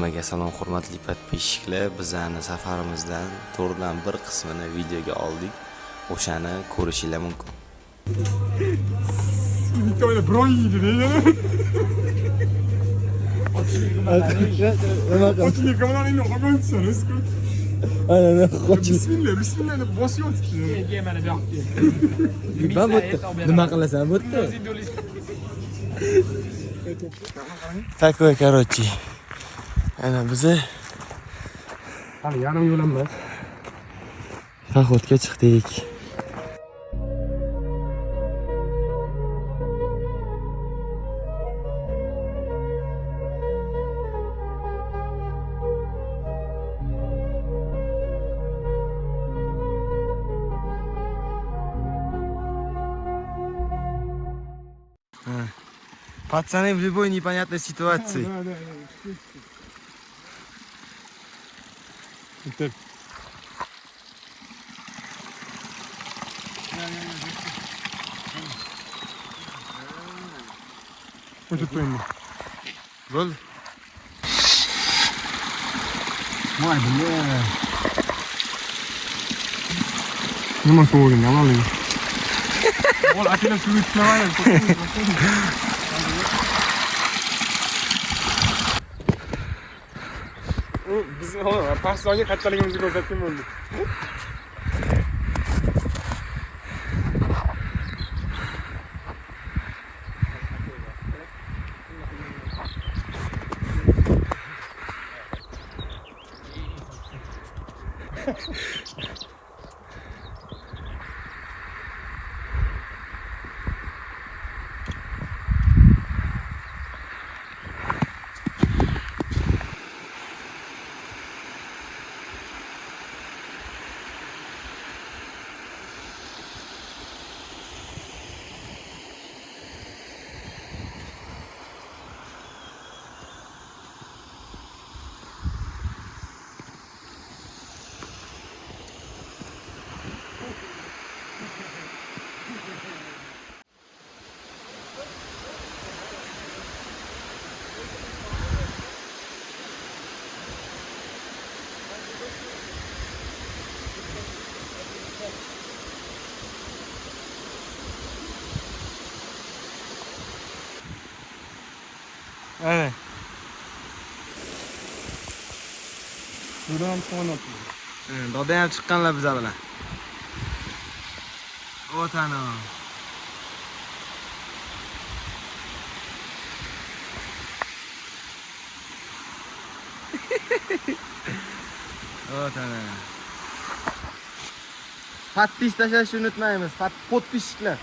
Hammaga salom, hurmatli подписчик lar. Bizani safarimizdan to'rtdan bir qismini videoga oldik. O'shani ko'rishinglar mumkin. Bitta o'yla biron yeydi deydi. Ochlik bilan endi qo'yibsan, Aynen. Bismillah, bismillah deb bosyapti. Keyin mana bu yoqqa. Ben bu yerda nima qilasan bu yerda? Такой, короче. Ana bizni Hali yarim yo'l emas. поход ga chiqdik. Пацаны в любой непонятной ситуации. Да, да, да. Bitta. O'tib qo'yma. Bo'ldi. Voy billa. Nima so'rgin, yomon. Bo'l, akina suvga tushmaydi. U bizni pastlarga qanchaligimizni ko'rsatgan bo'ldi. Ana. Buradan ham chiqmayapti. Doda ham chiqqanlar biza bilan. O'tana. O'tana. Подпись tashlashni unutmaymiz. Подписчик lar.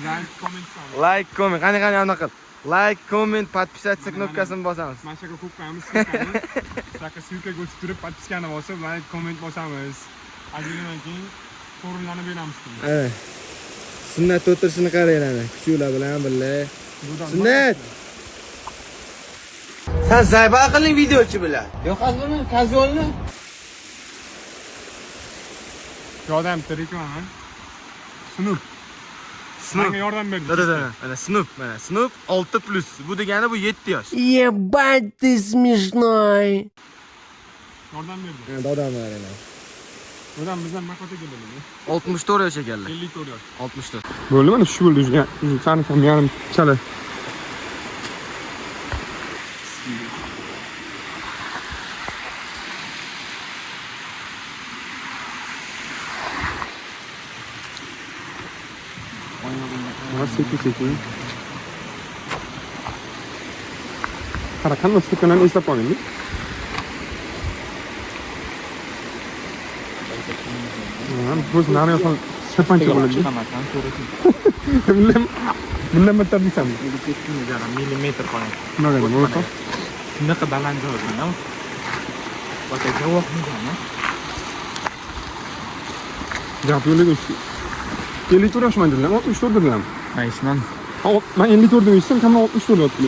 Like, comment qilamiz. Like, comment. Qani qani anaqa qil. Like, comment, подписаться knopkasini bosamiz. Mana shu yerga qo'yib qo'yamiz, ссылка ni. Shunaqa ссылка ga o'tib turib, подписка ni bosib, like, comment bosamiz. Ozgindan keyin to'g'rilanib beramiz. Ana. Sunnat o'tirishini qaranglar ana. Kuchuklar bilan birga. Sunnat. Sen zayba aqlli videochi bilan. Yo'q, buni kazyolni. Yordam reklama. Snoop. Snoop. Menga yordam berdi. Da da da. Mana Snoop, mana Snoop 6+. Bu degani bu 7 yosh. Ебать ты смешной. Yordam berdi. Mana dodam qaranglar. Dodam bizdan makota keladi. 64 yosh ekanlar. 54 yosh. 64. Bo'ldi mana shu bo'ldi. Sani ham yarim chala. Sekin sekin. Qara, qanday sekinlarni eslab qoling. O'zi nari yoqdan sirpancha bo'ladi. Bundan battar deysanmi? Millimetr qoladi. Nima bo'ladi? Shunaqa baland joyda. Boka javob nima? Gap yo'liga 54 yoshman dedilar, 64 dedilar. Men eshitmadim. Ha, men 54 deb eshitsam, kamdan 64 deyapti.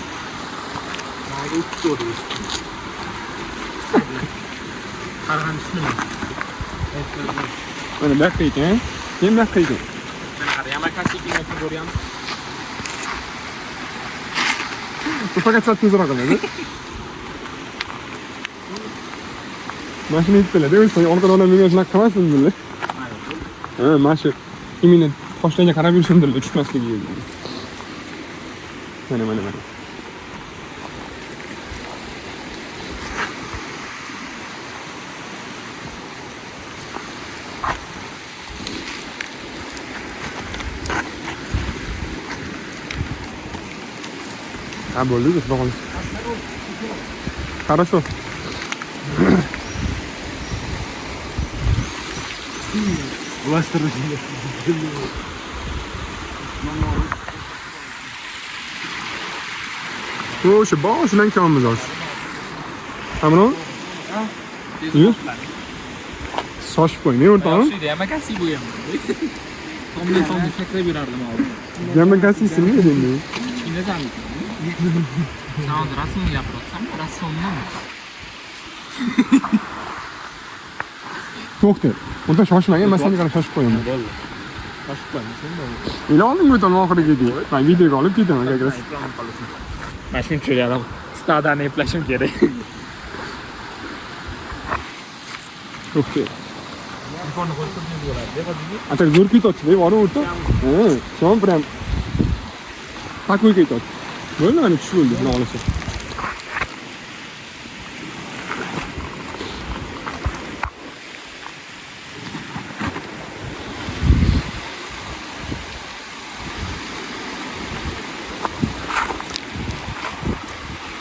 Menga 34 deb eshitdim. Qarg'an bismillah. Mana bu yoqqa ekan, keyin bu yoqqa ekan. Mana qara, yamakasi ikki ko'ryapmiz. Bu faqat sal tezroq qiladi. Mana shuni aytdilar-da, o'zi orqadan odam yurgan shunaqa qilmasin dedilar. Ha, mana shu именно toshlarga qarab yursin dedilar, tushmasligi. Mana mana mana. Ha, bo'ldi, xudo xohlasa. Хорошо. O'sha boshidan kelyapmiz hozir. Hamron? Yur. Sochib qo'ying, o'rtog'im. Yaxshi yamakasi bo'lganman. Tomdan tomga sakrab yurardim oldin. Yamakasisimi endi? Kichkinasan. Sen hozir rasmni gapiryapsanmi? Rassommi? To'xta. Unda shoshmang, man senga qarab shoshib qo'yaman. Bo'ldi. Shoshib qo'ymaysan, bo'ldi. Ila olding o'taman oxiriga deydi. Man videoga olib ketaman как раз. Mana shuncha yarim stadani eplashim kerak. To'xta. Telefonni qo'yib tursangiz bo'ladi, hozirgi. А так zo'r ketyapti-da, borib o'rta. Ha, son прям такой ketyapti. Bo'ldi, mana tushib bo'ldi, xudo xohlasa.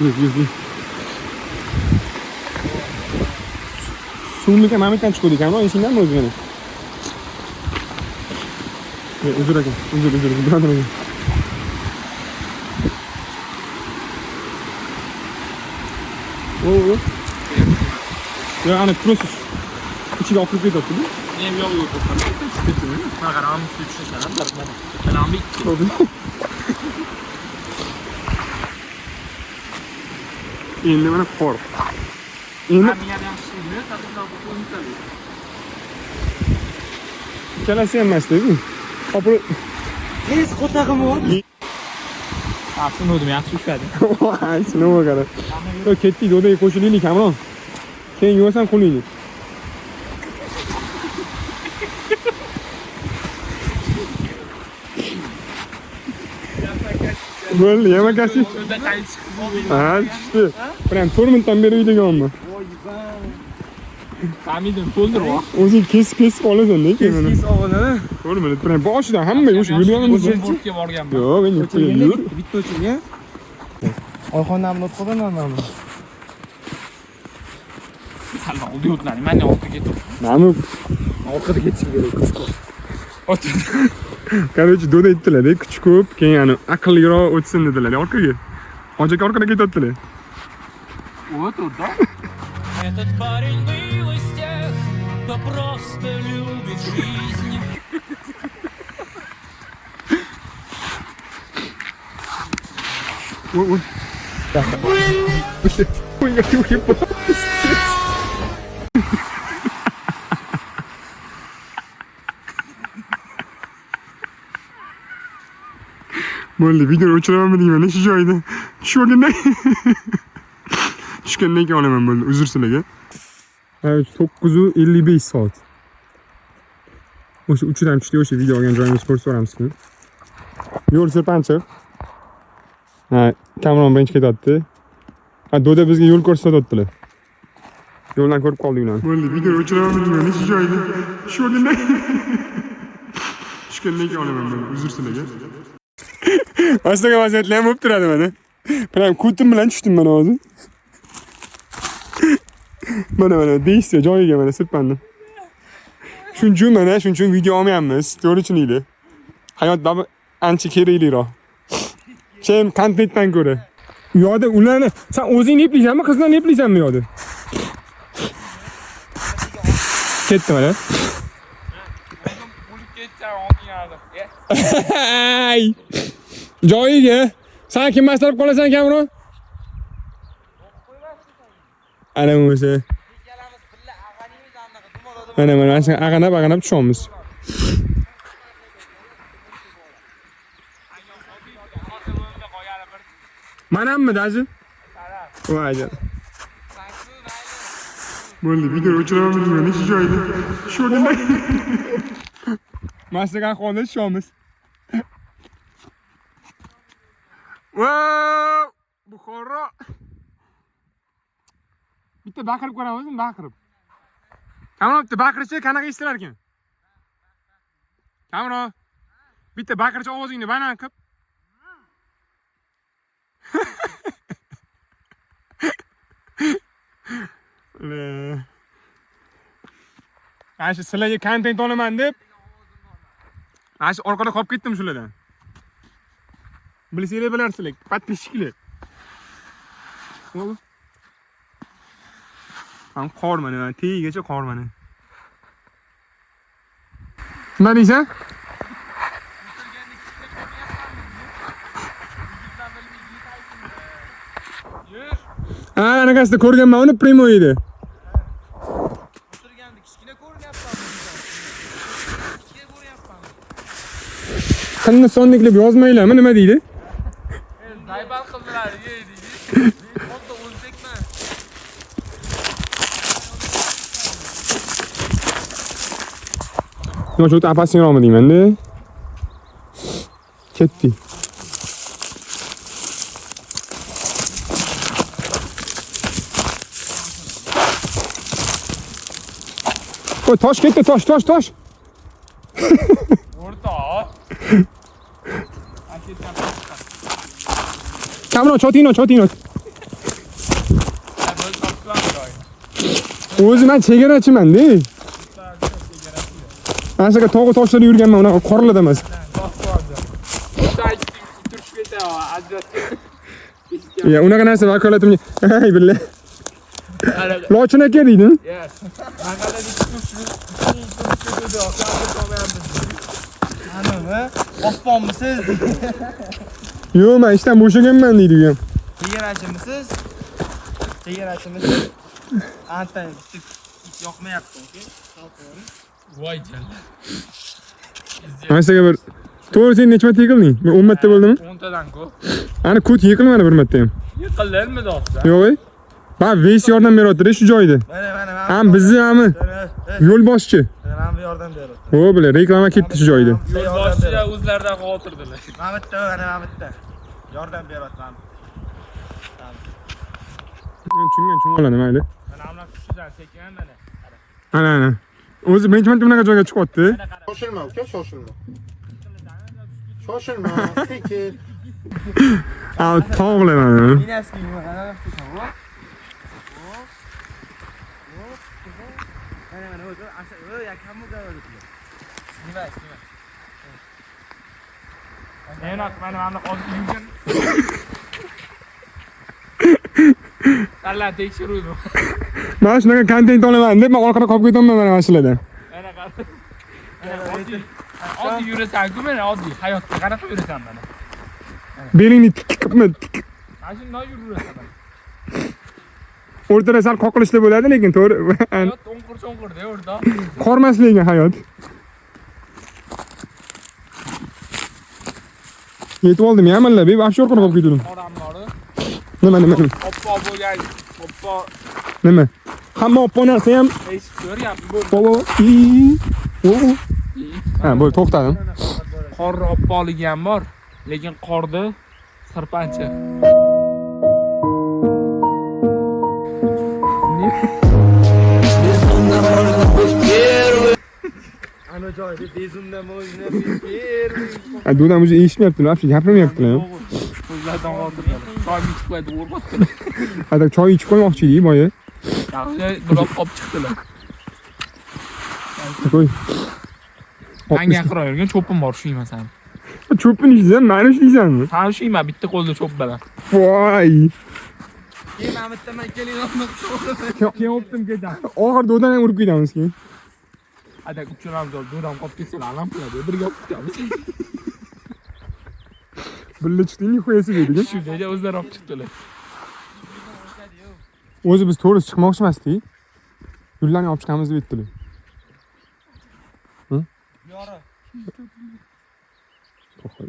Yur, yur, yur. Suvniki mana bu yerdan chiquvdik, ammo esingdami o'zi mana? Uzr aka, uzr, uzr, birodar aka. O, o. Yo, ana turasiz. Ichiga olib kirib ketyapti-da. Men ham yo'q yo'q. Mana qara, mana suvga tushasan, mana. Mana bu ikki. Endi mana qor. Endi ikkalasi ham emas-da bu. Hopir. Tez qo'tag'im bor. Sinuvdim, yaxshi ushladi. Voy, sinov qara. Yo, ketdik, dodaga qo'shilaylik, Kamron. Keyin yuvasan qo'lingni. Bo'ldi, yamakasi. Ha, tushdi. Prям 4 minutdan beri uyda yonma. Ta'mindim, to'ldirib. O'zing kesib-kesib olasan-da keyin uni. Tez o'g'lim. 4 minut prям boshidan hamma o'sha yurganimiz. Bortga borganman. Yo'q, endi yur. Bitta o'chirgan. Oyxonamni o'tib qolganman. Sal oldi o'tlaring, meni orqaga tur. Mana Orqada ketishim kerak, kuch ko'p. O'tir. Короче, doda aytdilar-da, kuch ko'p, keyin ani aqlliroq o'tsin dedilar orqaga. Hoji aka orqada ketyaptilar. O't, o'rtoq. Этот парень был из тех, кто просто любит жизнь. Voy, voy. Ой, я уебал. Bo'ldi, videoni o'chiraman deyman shu joyda. Tushib olgandan tushgandan keyin olaman bo'ldi. Uzr sizlarga. Evet, 9:55 soat. O'sha uchidan tushdik, o'sha video olgan joyimizni ko'rsatib yuboramiz keyin. Yo'l sirpanchiq. Ha, Kamron birinchi ketyapti. Ha, Doda bizga yo'l ko'rsatyaptilar. Yo'ldan ko'rib qoldik ularni. Bo'ldi, videoni o'chiraman deyman shu joyda. Tushib olgandan tushgandan keyin olaman bo'ldi. Uzr sizlarga. Mana shunaqa vaziyatlar ham bo'lib turadi mana. Prям ko'tim bilan tushdim mana hozir. Mana mana deysiz joyiga mana sirpandim. Shuning uchun mana shuning uchun video olmayapmiz. To'g'ri tushuninglar. Hayot ancha kerakliroq. Chem kontentdan ko'ra. U yoqda ularni sen o'zing eplaysanmi, qizlarni eplaysanmi u yoqda? Ketdi mana. Bo'lib ketsan, oldin. Ay! Joyiga. Sen kim maslab qolasan Kamron? Ana bo'lsa. Mana mana shu ag'anab ag'anab tushamiz. Manammi даже? Voy jon. Bo'ldi, video o'chiraman bilmayman, shu joyda. Shu o'rnida. Mana shunaqa ahvolda tushamiz. Wow! Buxoro. Bitta baqirib ko'ramizmi, baqirib? Kamron, bitta baqirishi qanaqa eshitilar ekan? Kamron. Bitta baqirish ovozingni banan qilib. Le. Mana shu sizlarga kontent olaman deb mana shu orqada qolib ketdim shulardan. Bilsanglar bilarsizlar, подписчик lar. Bo'ldi. Ham qor mana, tagigacha qor mana. Nima deysan? Ha, anaqasida ko'rganman uni, primoy edi. O'tirganda kichkina ko'rinyapman. Kichkina ko'rinyapman. Hindistonlik deb yozmanglarmi, nima deydi? Zaybal qildilar, deydi. Xuddi o'zbekman. Nima shu opasinglarmi deyman-da. Ketdik. Qo'y, tosh ketdi, tosh, tosh, tosh. O'rtoq. Kamron, chotingni, chotingni. O'zi men chegarachiman-da. Mana shunaqa tog'u toshlarda yurganman, unaqa qorlarda emas. Ya, unaqa narsa vakolatimga. Ay, billa. Lochin aka deydimi? Animi? Osmonmisiz? Yo'q, men ishdan bo'shaganman deydi u ham. Chegarachimisiz? Chegarachimisiz? Anta bitta it yoqmayapti, aka. Voy jalla. Mana shunaqa bir. To'g'ri, sen necha marta yiqilding? Bir 10 marta bo'ldimi? 10 tadan ko'p. Ana kut yiqilmadi bir marta ham. Yiqildirmi do'stlar? Yo'q, ey. Ma veys yordam beryapti shu joyda. Mana, mana, mana. Ham bizni hammi yo'lboshchi. Mana bu yordam beryapti. O bile reklama ketdi shu joyda. Yo'lboshchilar o'zlaridan xavotirdilar. Mana bitta, mana mana bitta. Yordam beryapti mana. Tushungan, tushungan mayli. Mana amlab tushidan sekin mana. Ana, ana. O'zi birinchi marta bunaqa joyga chiqyapti. Shoshilma uka, shoshilma. Shoshilma, sekin. Ha, tog'lar mana. Minasli mana. Mana mana o'zi, asa, o'y, akam bu gavridi. Nima, nima? Mana mana mana hozir yurgan. Sarlar tekshiruvdi. Mana shunaqa kontent olaman deb men orqada qolib ketaman mana shulardan. Mana qara. Oddiy oddiy yurasan-ku mana oddiy hayotda qanaqa yurasan mana. Belingni tik qilibmi? Tik. Mana shunday yurasan mana. O'rtada sal qoqilishlar bo'ladi, lekin to'g'ri. Hayot o'nqir cho'nqirda o'rtoq. Qormas lekin hayot. Yetib oldim ya, malla, be, вообще orqada qolib ketdim. Odamlari Nima, nima, nima? oppoq bo'lgan, oppoq Nima? Hamma oppoq narsa ham eshik ko'ryapti bu. bobo. O. Ha, bo'ldi, to'xtadim. Qor oppoqligi ham bor, lekin qorda sirpancha. Ana joyda bezumda можно быть первый. Ha, Dudam уже eshitmayaptilar, вообще gapirmayaptilar. Ko'zlaridan xavotirdilar. Choy ichib qo'ydi, o'rbatdilar. Ha, choy ichib qo'ymoqchi edik boya. Yaxshi, biroq olib chiqdilar. Qo'y. Manga yaqinroq yurgan cho'pim bor, ushlayman sani. Cho'pini ishlaysan, mani ishlaysanmi? Sani ushlayman bitta qo'lda cho'p bilan. Voy. Keyin mana bitta man keling, olmoqchi bo'laman. Keyin o'pdim ketamiz. Oxirida Dodan ham urib ketamiz keyin. Adak uchiramiz, do'dam qolib ketsa alam qiladi. Birga olib ketamiz. Birga chiqding, nixuyasi dedik. Shu joyda o'zlari olib chiqdilar. O'zi biz to'g'risi chiqmoqchi emasdik. Gullarni olib chiqamiz deb aytdilar. Yori. To'xta.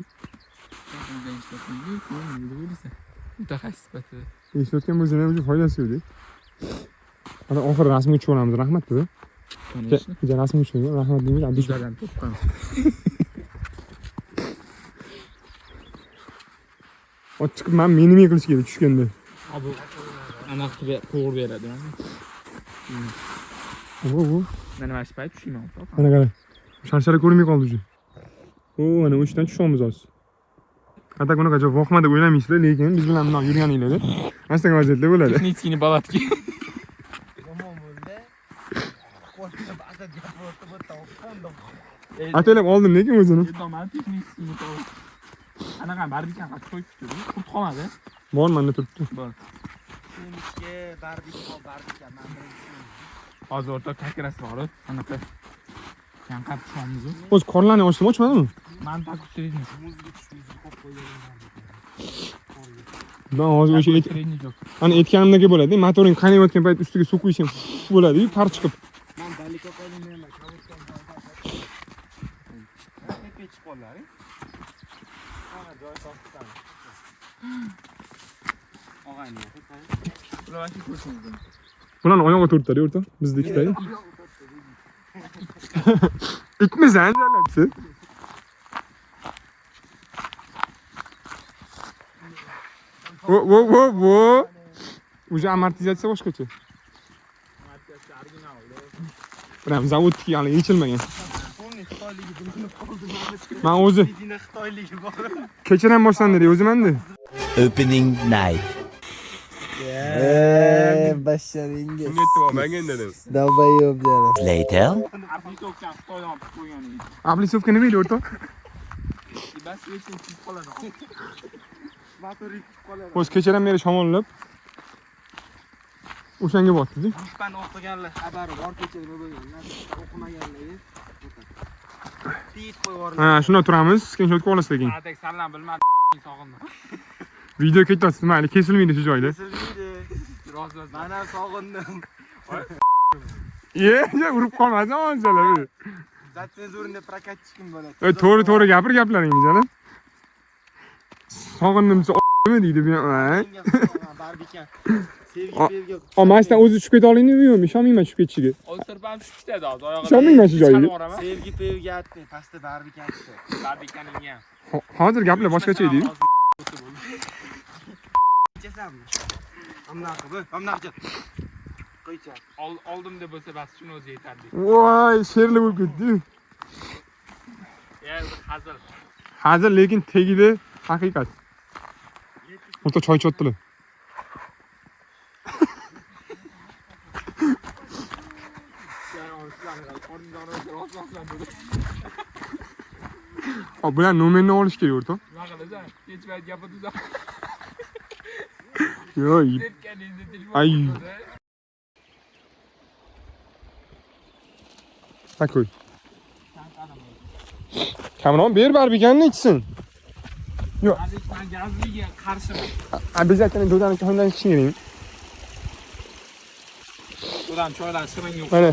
Mutaxassis sifatida. Eshitayotgan bo'lsang ham foydasi yo'q. Ana oxiri rasmga tushib olamiz, rahmat dedi. Конечно. Kecha rasmga tushgan, rahmat deymiz. Bizlardan to'pqan. Ot chiqib men meni nima qilish kerak tushganda. Abi anaqa qilib qo'g'ir beradi. O, o. Mana mana shu payt tushayman. Mana qara. Sharshara ko'rinmay qoldi уже. O, mana o'shadan tushyapmiz hozir. Qanday bunaqa joy vohma deb o'ylamaysizlar, lekin biz bilan bundoq yurganinglarda mana shunaqa vaziyatlar bo'ladi. Texnический палатки. Yomon bo'ldi. Qo'rqib Asad gapirdi, bu yerda qo'ndim. Ataylab oldim lekin o'zini. Mana texnический палатки. Anaqa barbikan qattiq qo'yib kutdi. Qurt qolmadi. Bor menda turibdi. Bor. Semishga barbika, barbika, men birinchi. Hozir o'rtoq как раз borib, anaqa chanqab tushamiz. O'zi qorlarni ochdimi, ochmadimi? Man так средний. Muzga tushib, muzga qo'yib qo'ygan. Ben hozir o'sha Средний jo'q. ana aytganimdagi bo'ladi, motoring qaynayotgan payt ustiga suv quysang bo'ladi-yu, par chiqib. Men dalika qo'ymayman, kavutdan. Tepa chiqib qollaring. Ana joy topdim. Og'ayni. Bular вообще ko'rishimiz. Bularni oyog'i to'rtta-da o'rtoq, bizda ikkita. Itmisan, jalabsi? Vo vo vo vo. Уже amortizatsiya boshqacha. Prям zavodniki hali yechilmagan. Полный xitoyligi bilinib qoldi. Men o'zi Dina xitoyligi bor. kechadan boshlandi o'zi menda. Opening night. Basharingiz. Menga dedim. Долбоёб jana. Later. Обрисовка Xitoydan olib qo'ygan edi. Обрисовка nima edi o'rtoq? Bas lekin tushib qoladi. Motor yutib qoladi. O'zi kechadan beri shamollab o'shanga botdi-da. Dushman o'qiganlar xabari bor, kecha nima bo'lganlar, o'qimaganlarga. Tit qo'yib yuborildi. Ha, shunda turamiz, skrinshotga olasiz lekin. Atak sanlan bilmadim, sog'indim. Video ketyapti, mayli, kesilmaydi shu joyda. Kesilmaydi. Rost rost. Men ham sog'indim. Ye, ye, urib qolmasin hozirlar. Зацензурный прокатчик im bo'ladi. E, to'g'ri to'g'ri gapir gaplaringni jana. Sog'indim desa nima deydi bu ham? Barbikan. Sevgi sevgi. O, mana shudan o'zi tushib keta oladimi yo'qmi? Ishonmayman tushib ketishiga. Hozir sirpanib tushib ketadi hozir oyog'idan. Ishonmayman shu joyiga. Chiqarib yuboraman. Sevgi pevgi atdi, pastda barbikan chiqdi. Barbikaningga ham. Hozir gaplar boshqacha edi. Ichasanmi? Amna qilib, amna qilib. Qo'ycha. Oldimda bo'lsa bas shuni o'zi yetarli. Voy, sherli bo'lib ketdi. Ya hazil. Hazil, lekin tegida haqiqat. O'rta choy ichyaptilar. O, bular nomerni olish kerak o'rtoq. Nima qilasan? Kech payt gapirdi. Yo'q, Tepganingda telefon. Ay. Такой. Kamron ber barbikanni ichsin. Man gazliga qarshiman. Обязательно dodani choydan ichish kerak. Odam choydan shirin yo'q. Mana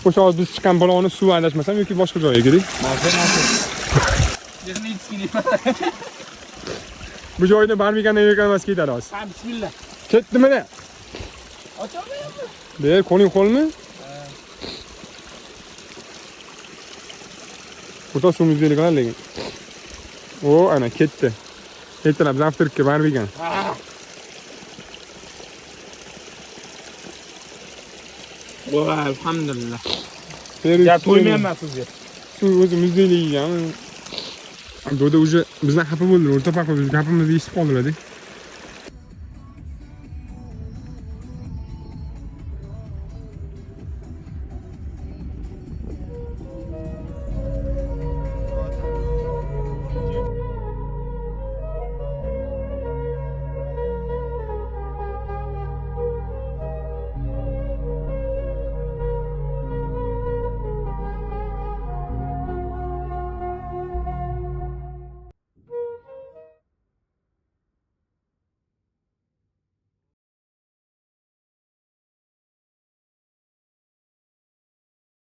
o'sha hozir biz chiqqan baloni suv adashmasam yoki boshqa joyga kerak. Texnический. Bu joyda barbikandan yiqilmas ketadi hozir. Ha, bismillah. Ketdi mana. Ocholmayapti. Ber, qo'ling qo'lmi? O'rta suvimiz qiladi lekin. O, ana ketdi. Ertalab завтрак ka barbikan. Voy, alhamdulillah. Berib Ya to'ymayapman sizga. Suv o'zi muzdekligiga. Doda уже bizdan xafa bo'ldilar. O'rta paqo biz gapimizni eshitib qoldilar-da.